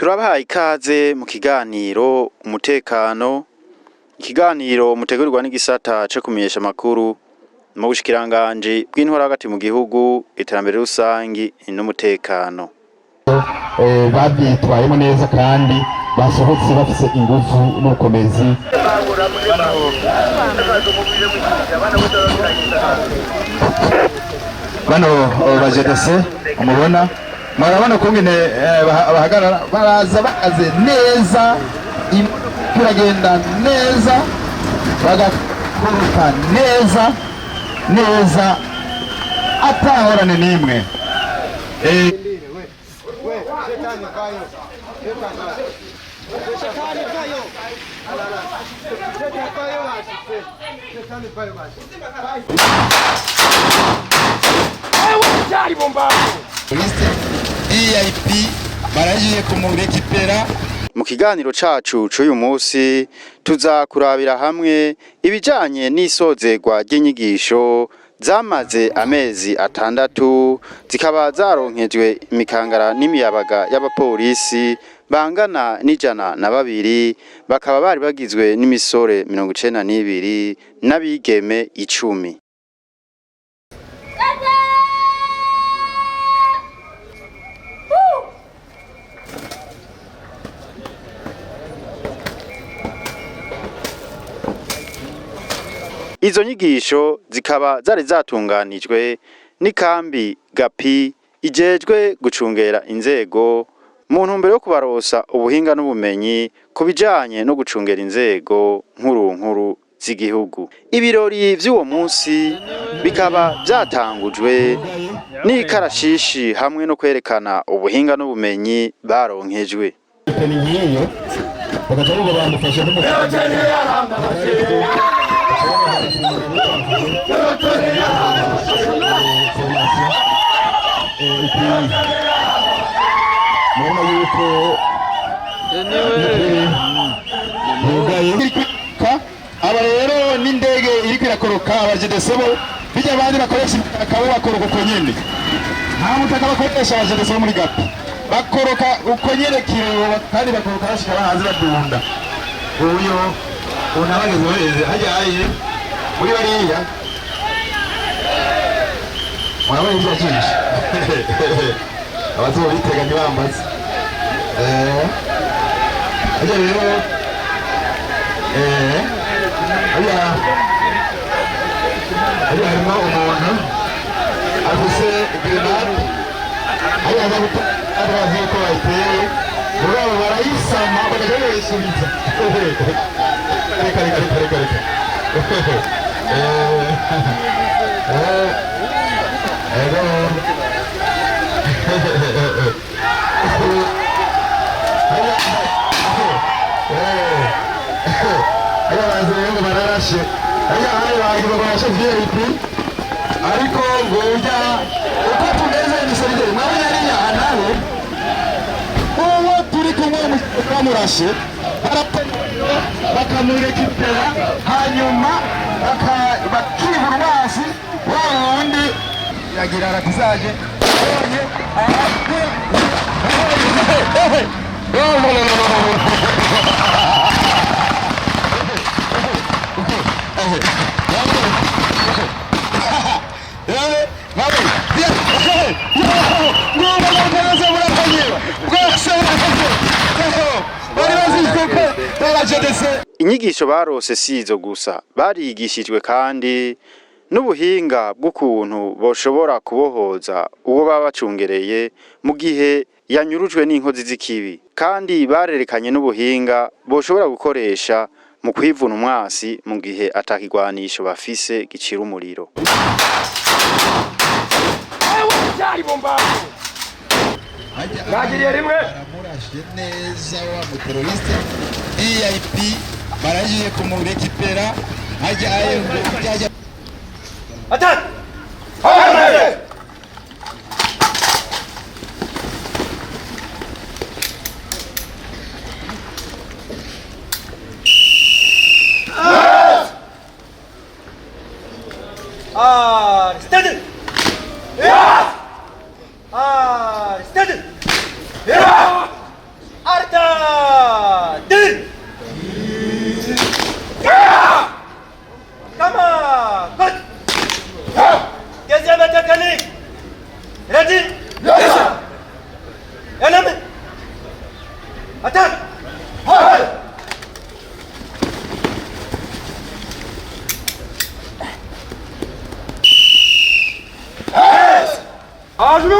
Turabahaye ikaze mu kiganiro umutekano, ikiganiro mutegurirwa n'igisata co kumenyesha amakuru mu bushikiranganji bw'intwaro hagati mu gihugu, iterambere rusangi n'umutekano. Babyitwayemo neza kandi basohotse bafise ingufu n'ubukomezi. Bano bajedese mubona, murabona ukungene bahagarara, baraza bakaze neza, imodoka iragenda neza, bagakoroka neza neza, atahorane n'imwe. VIP baragiye kumurekipera. Mu kiganiro cacu c'uyu musi tuza kurabira hamwe ibijanye n'isozerwa ry'inyigisho zamaze amezi 6, zikaba zaronkejwe imikangara n'imiyabaga y'abapolisi bangana n'102, bakaba bari bagizwe n'imisore 92 n'abigeme 10. Izo nyigisho zikaba zari zatunganijwe n'ikambi Gapi ijejwe gucungera inzego mu ntumbero yo kubarosa ubuhinga n'ubumenyi ku bijanye no gucungera inzego nkuru nkuru z'igihugu. Ibirori vy'uwo munsi bikaba vyatangujwe n'ikarashishi hamwe no kwerekana ubuhinga n'ubumenyi baronkejwe. Ni nk'iyo bagaca bumva bamufashe nk'umukandida. Murabona yuko yugaye. Aba rero n'indege iriko irakoroka, abajedese bo bijya abandi bakoresha imitaka, bo bakoroka uko nyene, nta mutaka bakoresha. Abajedese bo muri Gapi bakoroka uko nyene kireba, kandi bakoroka bashika hanze badunda. Uyo unabageze weze hajyaye muri bariya, murabona ibyo jisho abazobitega ntibambaze. Hajya rero, hajya hajya harimo umuntu afise grenade, hajya aza bazi yuko bayiteye, mugabo barayisama bagaca bayisubiza. Reka reka reka reka reka. Ego. Hajya bazi rero ngo bararashe, hajya hari bagize ngo barashe VIP, ariko ngo ujya uko tumeze ni solidary. Mwabonye hariya nawe uwo turi kumwe bamurashe, bakamurekipera, hanyuma bakibura umwasi wa wundi yagira aratizaje abonye. Inyigisho barose sizo gusa, barigishijwe kandi n'ubuhinga bw'ukuntu boshobora kubohoza uwo baba bacungereye mu gihe yanyurujwe n'inkozi z'ikibi, kandi barerekanye n'ubuhinga boshobora gukoresha mu kwivuna umwasi mu gihe atakigwanisho bafise gicira umuriro. Mwagiriye rimwe. Baramurashe neza wa muteroriste VIP baragiye kumurekipera, hajya hajya. Attaque! Armée! 아, 스탠드! 야! 아, 스탠드! 야! Attaque! Halt! À genoux!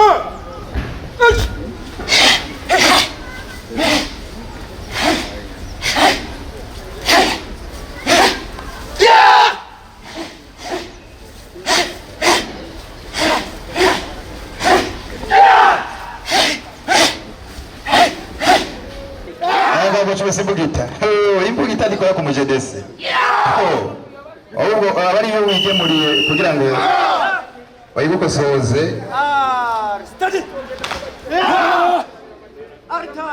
Bacumese imbugita. Imbugita ndikora ku mujedese. Ahubwo aba ariyo wigemuriye kugira ngo bayigukosoze. Steady! Arta!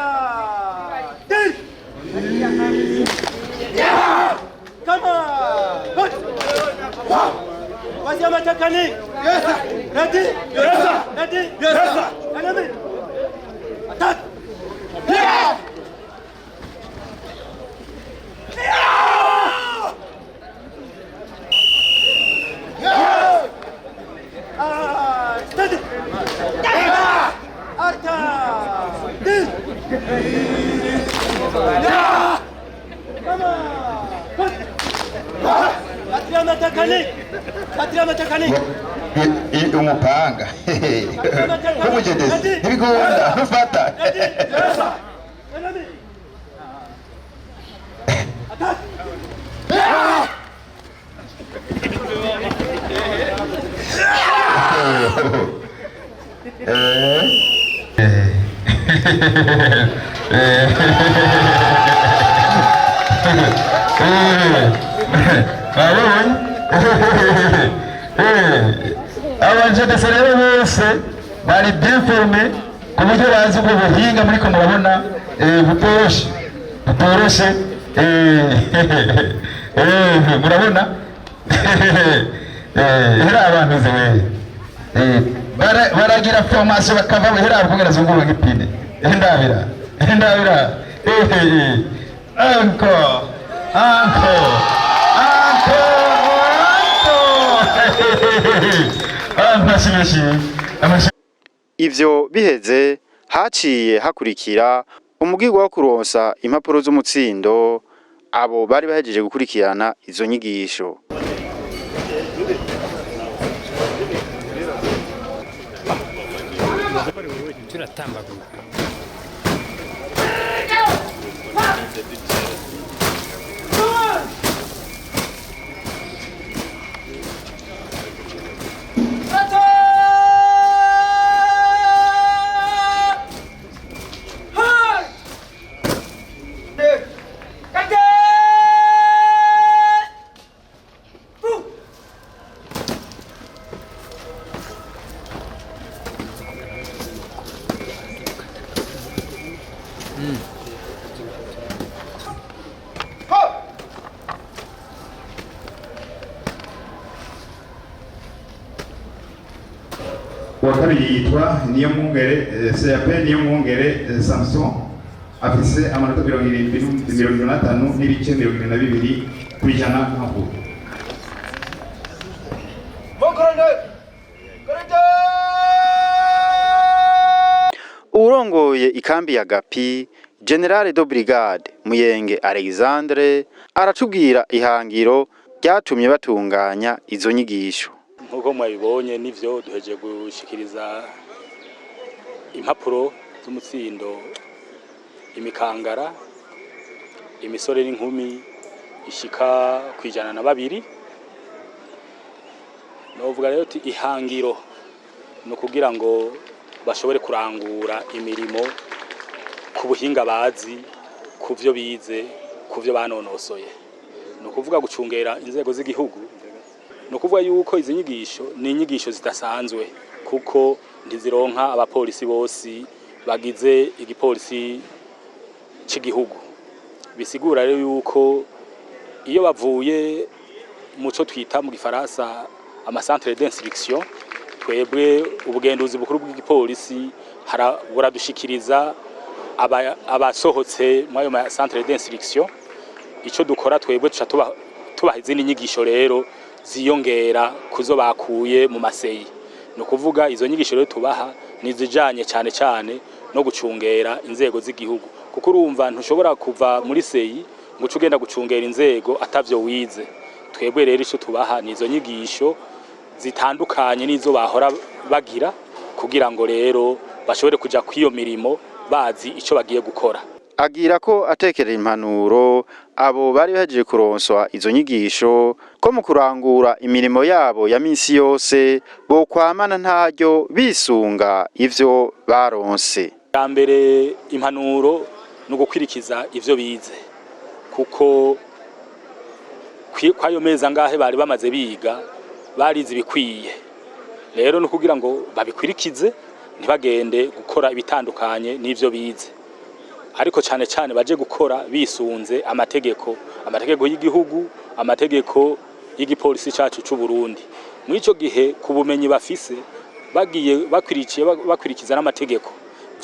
Come on! Troisième attaque, allez! Yes, sir. Ready? Yes, sir. Ready? Yes, sir. Enemy! Attack! Yeah! Steady! Arta! Come on! Quatrième attaque, allez! Quatrième attaque, allez! Umupanga nk'umujedesi ntibikunda ntufata. Enemy! Attack! Abajedesi rero bose bari bien formé ku buryo bazi ubwo buhinga muriko murabona butoroshe butoroshe. Murabona hera abantu zewe baragira formation bakava hera bakongera zunguruka nk'ipine. Ndabira ndabira, encore, encore, encore, encore! Amashyi menshi, amashyi. Ivyo biheze, haciye hakurikira umugirwa wo kuronsa impapuro z'umutsindo abo bari bahejeje gukurikirana izo nyigisho. Turatambagurika. Uwa kabiri yitwa Niyomwungere CAP Niyomwungere Samson, afise amanota 75.72% nkavuga. Uwurongoye ikambi ya Gapi, General de Brigade Muyenge Alexandre, aratubwira ihangiro ryatumye batunganya izo nyigisho. Nk'uko mwabibonye, nivyo, duhejeje gushikiriza impapuro z'umutsindo imikangara, imisore n'inkumi ishika 102. Novuga rero uti ihangiro ni ukugira ngo bashobore kurangura imirimo ku buhinga bazi, ku vyo bize, ku vyo banonosoye, ni ukuvuga gucungera inzego z'igihugu. Ni ukuvuga yuko izi nyigisho ni inyigisho zidasanzwe, kuko ntizironka abapolisi bose bagize igipolisi c'igihugu. Bisigura rero yuko iyo bavuye muco twita mu gifaransa amacentre d'instruction, twebwe ubugenduzi bukuru bw'igipolisi buradushikiriza abasohotse muri ayo macentre d'instruction. Ico dukora twebwe, tuca tubaha izindi nyigisho rero ziyongera kuzo bakuye mu maseyi. Ni ukuvuga izo nyigisho rero tubaha ni izijanye cyane cyane no gucungera inzego z'igihugu. Kuko urumva ntushobora kuva muri CI ngo uce ugenda gucungera inzego atavyo wize. Twebwe rero ico tubaha ni izo nyigisho zitandukanye n'izo bahora bagira, kugira ngo rero bashobore kuja kw'iyo mirimo bazi ico bagiye gukora. Agira ko atekerera impanuro abo bari bahejeje kuronswa izo nyigisho ko mu kurangura imirimo yabo ya minsi yose bokwamana ntaryo bisunga ivyo baronse. Ya mbere impanuro ni ugukwirikiza ivyo bize, kuko kwayo mezi angahe bari bamaze biga barize ibikwiye. Rero ni ukugira ngo babikwirikize, ntibagende gukora ibitandukanye n'ivyo bize, ariko cane cane baje gukora bisunze amategeko, amategeko y'igihugu, amategeko y'igipolisi cacu c'u Burundi. Muri ico gihe, ku bumenyi bafise, bagiye bakwirikiye bakwirikiza n'amategeko,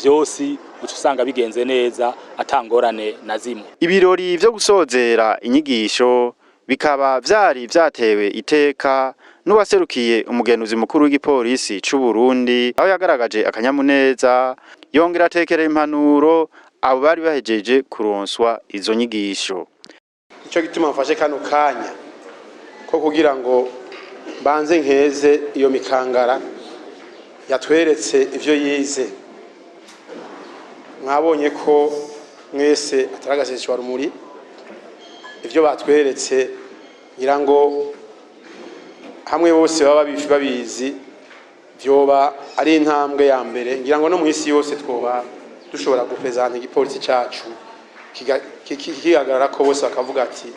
vyose uca usanga bigenze neza atangorane na zimwe. Ibirori vyo gusozera inyigisho bikaba vyari vyatewe iteka n'uwaserukiye umugenuzi mukuru w'igipolisi c'u Burundi, aho yagaragaje akanyamuneza yongera atekerera impanuro abo bari bahejeje kuronswa izo nyigisho. Icyo gituma mfashe kano kanya ko kugira ngo mbanze nkeze iyo mikangara yatweretse ivyo yize. Mwabonye ko mwese atari rumuri ivyo batweretse, ngira ngo hamwe bose baba babizi vyoba ari intambwe ya mbere. Ngira ngo no mu isi yose twoba dushobora guprezanta igipolisi cacu kigahagarara ko bose bakavuga ati: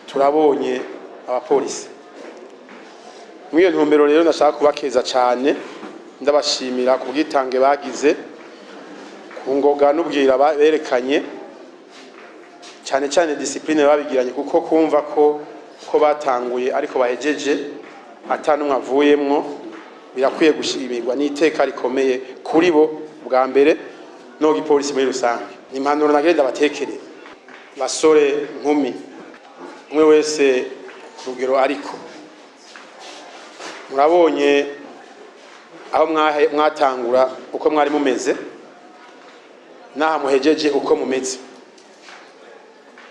"Turabonye abapolisi." Muri iyo ntumbero rero ndashaka kubakeza cyane, ndabashimira ku bwitange bagize, ku ngoga n'ubwira berekanye, cyane cyane discipline babigiranye, kuko kumva ko batanguye ariko bahejeje ata n'umwe avuyemwo birakwiye gushimirwa n'iteka rikomeye kuri bo bwa mbere no gipolisi muri rusange. Ni impanuro nagenda batekerera, basore, nkumi, umwe wese ku rugero, ariko murabonye aho mwatangura uko mwari mumeze n'aha muhejeje uko mumeze.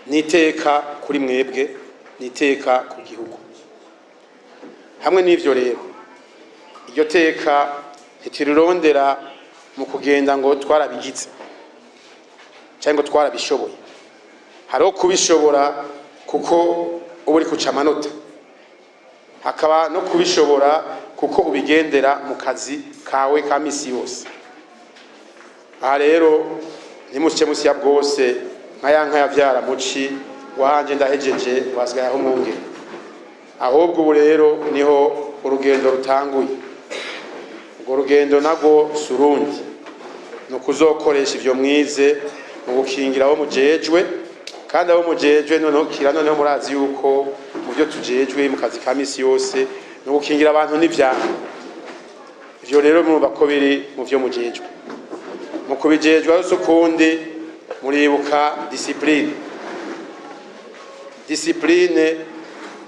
N'iteka kuri mwebwe, n'iteka ku gihugu. Hamwe n'ivyo rero, iryo teka ntiturirondera mu kugenda ngo twarabigize cyangwa ngo twarabishoboye. Hariho kubishobora kuko uba uri kuca amanota, hakaba no kubishobora kuko ubigendera mu kazi kawe ka misi yose. Aha rero ntimuce musi ya bwose nka ya nka yavyara muci wanje ndahejeje, wasigaye aho mwungere. Ahubwo ubu rero niho urugendo rutanguye. Urwo rugendo narwo si urundi, ni ukuzokoresha ivyo mwize mu gukingira abo mujejwe. Kandi abo mujejwe noneho kira noneho murazi yuko mu byo tujejwe mu kazi ka misi yose ni ugukingira abantu n'ivyango. Ivyo rero murumva ko biri mu vyo mujejwe. Mu kubijejwe hose ukundi, muribuka discipline. Discipline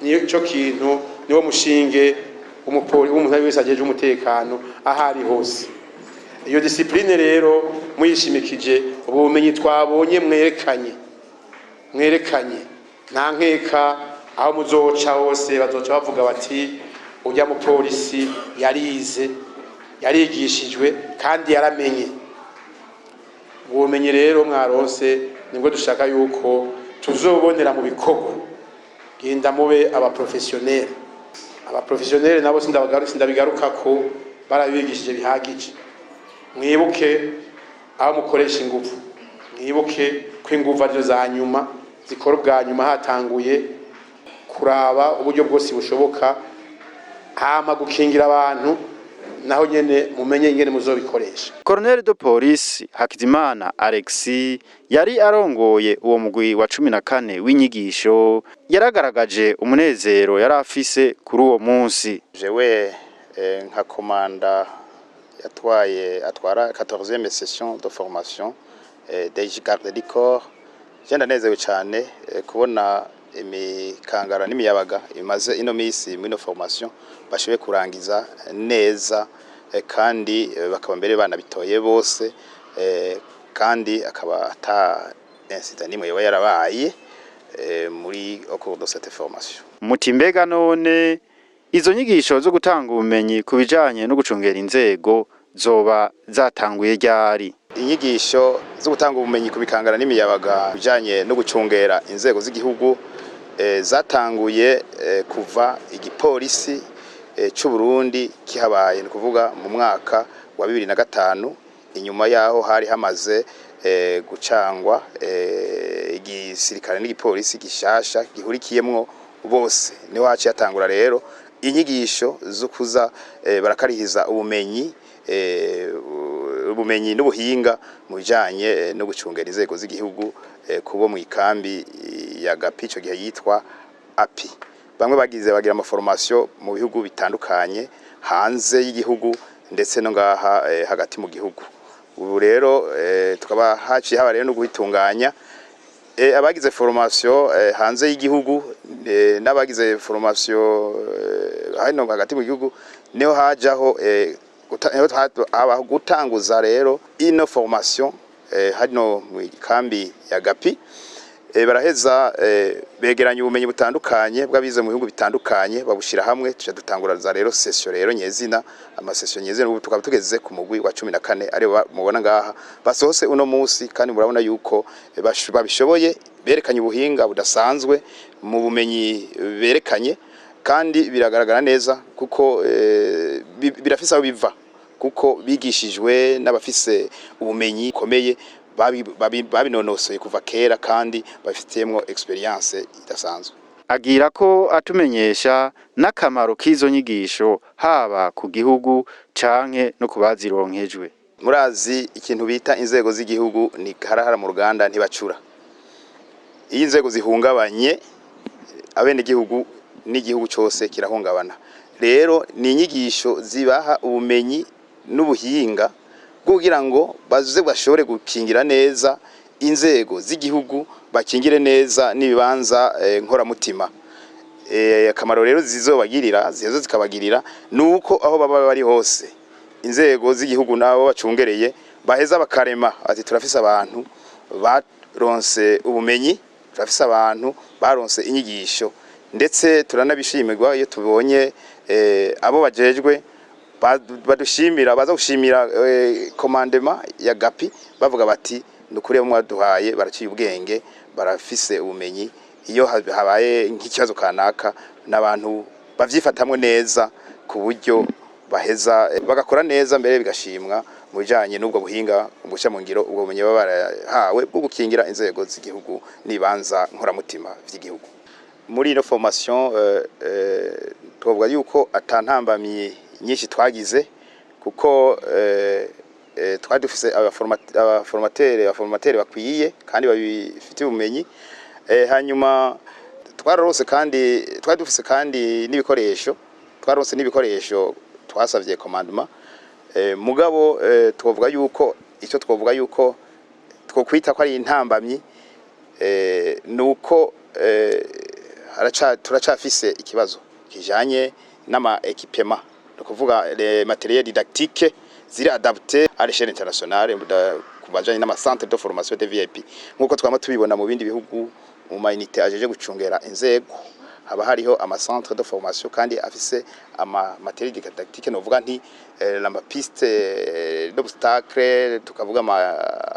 nico kintu, niwo mushinge w'umuntu wese ajejwe umutekano aho ari hose. Iyo discipline rero muyishimikije ubumenyi twabonye mwerekanye, nta nkeka aho muzoca hose bazoca bavuga bati: "Ujya mupolisi yarize, yarigishijwe kandi yaramenye." Ubumenyi rero mwaronse nibwo dushaka yuko tuzobonera mu bikorwa. Genda mube abaprofessionnel. Abaprofessionnel nabo sindabigaruka ko barabigishije bihagije. Mwibuke aho mukoresha ingufu, mwibuke ko ingufu arizo za nyuma zikora ubwa nyuma, hatanguye kuraba uburyo bwose bushoboka. Hama gukingira abantu naho nyene mumenye ingene muzobikoresha. Colonel de Police Hakizimana Alexis yari arongoye uwo mugwi wa 14 w'inyigisho yaragaragaje umunezero yari afise kuri uwo munsi. Jewe nka commandant yatwaye, atwara 14e session de formation des gardes du corps, je ndanezerewe cyane kubona imikangara n'imiyabaga imaze ino misi muri ino formation bashoboye kurangiza neza, kandi bakaba mbere banabitoye bose. Kandi akaba ata incident nimwe yoba yarabaye muri au cours de cette formation. Muti mbega none izo nyigisho zo gutanga ubumenyi ku bijanye no gucungera inzego zoba zatanguye ryari? Inyigisho zo gutanga ubumenyi ku bikangara n'imiyabaga bijanye no gucungera inzego z'igihugu zatanguye kuva igipolisi c'u Burundi kihabaye, ni kuvuga mu mwaka wa 2005, inyuma yaho hari hamaze gucangwa igisirikare n'igipolisi gishasha gihurikiyemwo bose. Niho haciye hatangura rero inyigisho zo kuza barakarihiza ubumenyi n'ubuhinga mu bijanye no gucungera inzego z'igihugu kubo mu ikambi ya Gapi, ico gihe yitwa API. Bamwe bagize bagira ama formation mu bihugu bitandukanye hanze y'igihugu, ndetse no ngaha hagati mu gihugu. Ubu rero tukaba haciye haba rero no guhitunganya abagize formation hanze y'igihugu n'abagize formation hano hagati mu gihugu. Niho hajaho niho habaho gutanguza rero ino formation hano mu kambi ya Gapi. Baraheza begeranya ubumenyi butandukanye bw'abize mu bihugu bitandukanye, babushira hamwe, tuca dutangura rero session rero nyezina, ama session nyezina. Ubu tukaba tugeze ku mugwi wa 14, ari mubona ngaha basohose uno munsi. Kandi murabona yuko babishoboye, berekanye ubuhinga budasanzwe mu bumenyi berekanye, kandi biragaragara neza kuko birafise aho biva, kuko bigishijwe n'abafise ubumenyi bukomeye, babinonosoye kuva kera kandi bafitiyemwo expérience idasanzwe. Agira ko atumenyesha n'akamaro k'izo nyigisho, haba ku gihugu canke no ku bazironkejwe. Murazi ikintu bita inzego z'igihugu ni harahara mu ruganda ntibacura. Iyo inzego zihungabanye, abenegihugu n'igihugu cyose kirahungabana. Rero ni inyigisho zibaha ubumenyi n'ubuhinga bwo kugira ngo baze bashobore gukingira neza inzego z'igihugu, bakingire neza n'ibibanza nkoramutima. Akamaro rero zizobagirira, zizo zikabagirira, nuko aho baba bari hose, inzego z'igihugu nabo bacungereye baheza bakarema ati: "Turafise abantu baronse ubumenyi, turafise abantu baronse inyigisho." Ndetse turanabishimirwa iyo tubonye abo bajejwe badushimira, baza gushimira commandement ya Gapi, bavuga bati: "Nukuri abo mwaduhaye baraciye ubwenge, barafise ubumenyi. Iyo habaye nk'ikibazo kanaka, n'abantu bavyifatamwe neza ku buryo baheza bagakora neza, mbere bigashimwa mu bijanye n'ubwo buhinga mu gushyira mu ngiro ubwo bumenyi baba barahawe bwo gukingira inzego z'igihugu n'ibanza nkoramutima vy'igihugu." Muri ino formation twavuga yuko atantambamyi nyinshi twagize, kuko twari dufise abaformateurs bakwiye kandi babifitiye ubumenyi. Hanyuma twararose, kandi twari dufise kandi n'ibikoresho, twararose n'ibikoresho twasavye commandement. Mugabo twovuga yuko icyo twovuga yuko twokwita ko ari intambamyi nuko turacafise ikibazo kijanye n'ama équipement, ni ukuvuga les matériels didactiques ziri adapté à l'échelle internationale ku bajanye n'ama centre de formation de VIP, nkuko twama tubibona mu bindi bihugu. Mu ma unité ajeje gucungera inzego haba hariho ama centre de formation kandi afise ama matériel didactique, novuga nti ama piste d'obstacle, tukavuga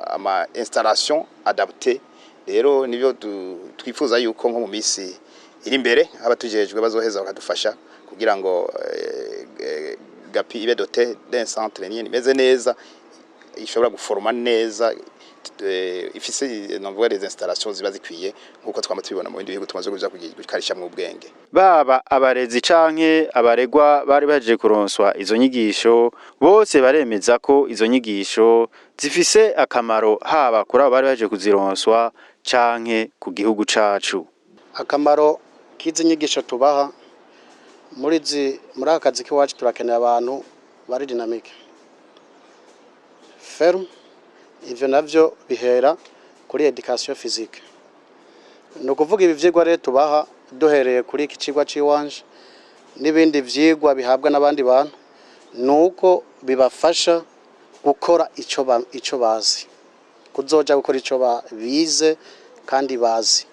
ama installation adaptée. Rero nibyo twifuza yuko nko mu misi iri imbere abatujejwe bazoheza bakadufasha kugira ngo Gapi ibe doté d'un centre nini imeze neza, ishobora guforoma neza, ifise novuga les installations ziba zikwiye, nkuko twama tubibona mu bindi bihugu tumaze kuja gukarisha mu ubwenge. Baba abarezi canke abaregwa bari baje kuronswa izo nyigisho, bose baremeza ko izo nyigisho zifise akamaro, haba kuri abo bari baje kuzironswa canke ku gihugu cacu. Akamaro k'izi nyigisho tubaha muri aka kazi k'iwacu, turakeneye abantu bari dynamique, ferme. Ivyo navyo bihera kuri éducation physique. Ni ukuvuga ibi vyigwa rero tubaha, duhereye kuri iki cigwa c'iwanje n'ibindi vyigwa bihabwa n'abandi bantu, ni uko bibafasha gukora ico bazi. Kuzoja gukora ico bize kandi bazi.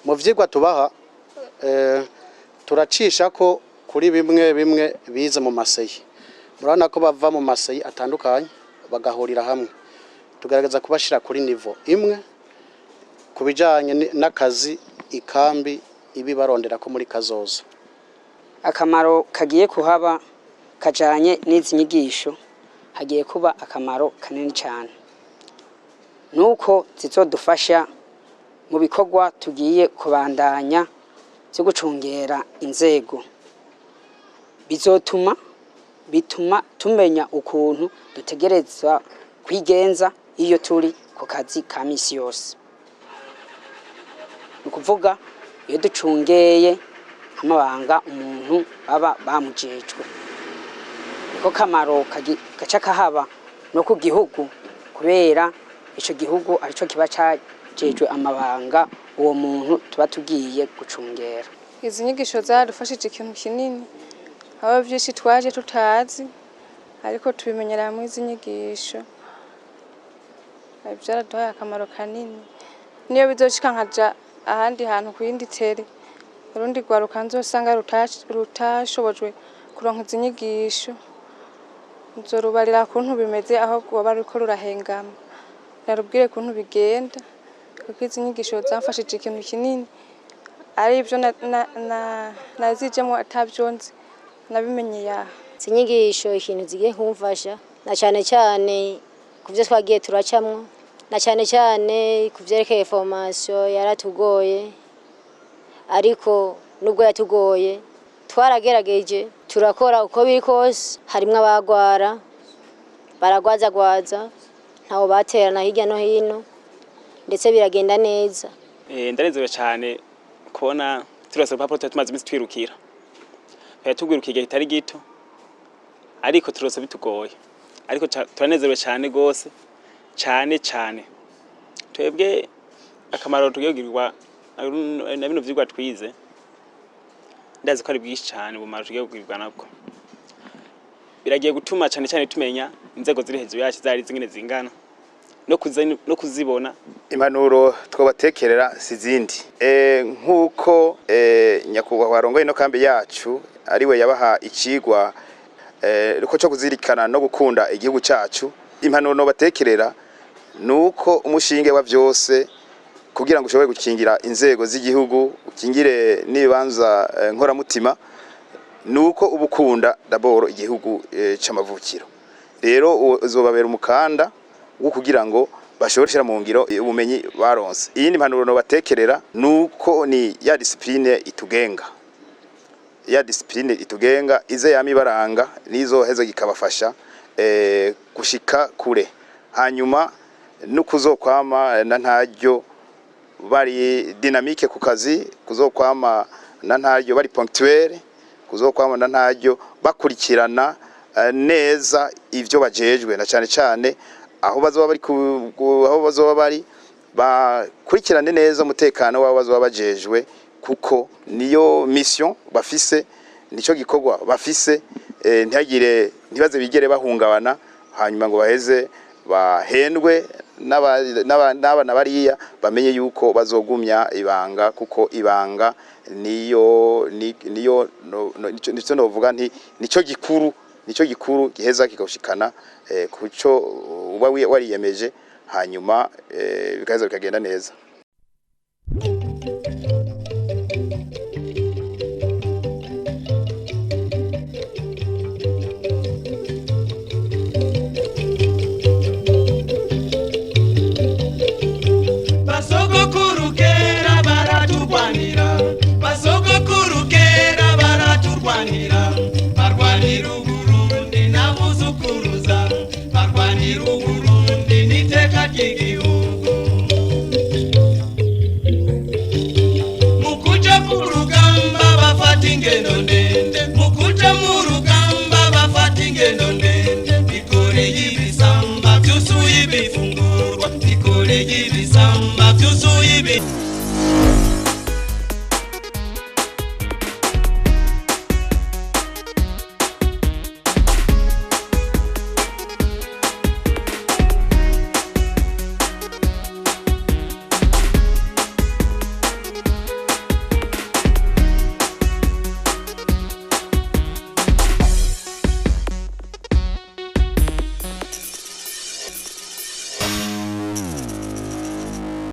Mu vyigwa tubaha turacisha ko kuri bimwe bimwe bize mu maseyi. Murabona ko bava mu maseyi atandukanye bagahurira hamwe, tugaragaza kubashira kuri niveau imwe ku bijanye n'akazi ikambi ibi barondera ko muri kazoza. Akamaro kagiye kuhaba kajanye n'izi nyigisho, hagiye kuba akamaro kanini cyane, nuko zizodufasha mu bikorwa tugiye kubandanya byo gucungera inzego. Bizotuma bituma tumenya ukuntu dutegerezwa kwigenza iyo turi ku kazi ka misi yose, ni ukuvuga iyo ducungeye amabanga umuntu baba bamujejwe. Niko kamaro gaca kahaba no ku gihugu, kubera ico gihugu arico kiba cajejwe amabanga uwo muntu tuba tugiye gucungera. Izi nyigisho zaradufashije ikintu kinini, aho byinshi twaje tutazi ariko tubimenyera muri izi nyigisho. Byaraduhaye akamaro kanini. Niyo bizoshika nkaja ahandi hantu ku yindi terrain, urundi rwaruka nzosanga rutashobojwe kuronka izi nyigisho, nzorubarira kuntu bimeze aho rwoba ruriko rurahengama, narubwire kuntu bigenda, kuko izi nyigisho zamfashije ikintu kinini. Ari ibyo nazijemwo atabyo nzi, nabimenye yaha. Izi nyigisho ikintu zigiye kumfasha na cyane cyane ku byo twagiye turacamwo, na cyane cyane ku byerekeye formation. Yaratugoye, ariko nubwo yatugoye twaragerageje turakora uko biri kose. Harimwo abagwara, baragwazagwaza, ntawo baterana hirya no hino, ndetse biragenda neza. Ndanezerewe cyane kubona turose urupapuro twari tumaze iminsi twirukira. Twari tugwirukiye igihe kitari gito, ariko turose bitugoye, ariko turanezerewe cyane gose, cyane cyane. Twebwe akamaro tugiye kugirirwa na bino vyigwa twize, ndazi ko ari bwinshi cyane. Ubumaro tugiye kugirirwa nabwo biragiye gutuma cyane cyane tumenya inzego ziri hejuru yacu zari zingene zingana no kuzibona. Impanuro twobatekerera si zindi, nk'uko nyakubahwa warongoye ino kambi yacu ariwe yabaha icigwa ko cyo kuzirikana no gukunda igihugu cyacu. Impanuro nobatekerera nuko umushinge wa byose kugira ngo ushobore gukingira inzego z'igihugu, ukingire n'ibibanza nkoramutima, nuko uba ukunda d'abord igihugu c'amavukiro. Rero uzobabera umukanda wo kugira ngo bashobore gushyira mu ngiro ubumenyi baronse. Iyindi mpanuro nobatekerera nuko ni ya discipline itugenga, ya discipline itugenga ize yama ibaranga, nizoheza ikabafasha gushika kure, hanyuma no kuzokwama na ntaryo bari dynamique ku kazi, kuzokwama na ntaryo bari ponctuel, kuzokwama na ntaryo bakurikirana neza ivyo bajejwe, na cyane cyane aho bazoba bari aho bazoba bari, bakurikirane neza umutekano wabo bazoba bajejwe, kuko niyo mission bafise, nico gikorwa bafise. Ntihagire, ntibaze bigere bahungabana hanyuma ngo baheze bahendwe n'abana bariya. Bamenye yuko bazogumya ibanga, kuko ibanga niyo niyo nico novuga nti nico gikuru giheza kigashikana kuco uba wariyemeje, hanyuma bigaheza bikagenda neza. Basogokuru kera baraturwanira, basogokuru kera baraturwanira, barwanira Uburundi n'abuzukuruza, barwanira Uburundi n'iteka ry'igihugu. Mu kuja ku rugamba bafata ingendo ndende, mu kuja mu rugamba bafata ingendo ndende, bikoreye ibisamba byuzuye ibifungurwa, bikoreye ibisamba byuzuye ibi.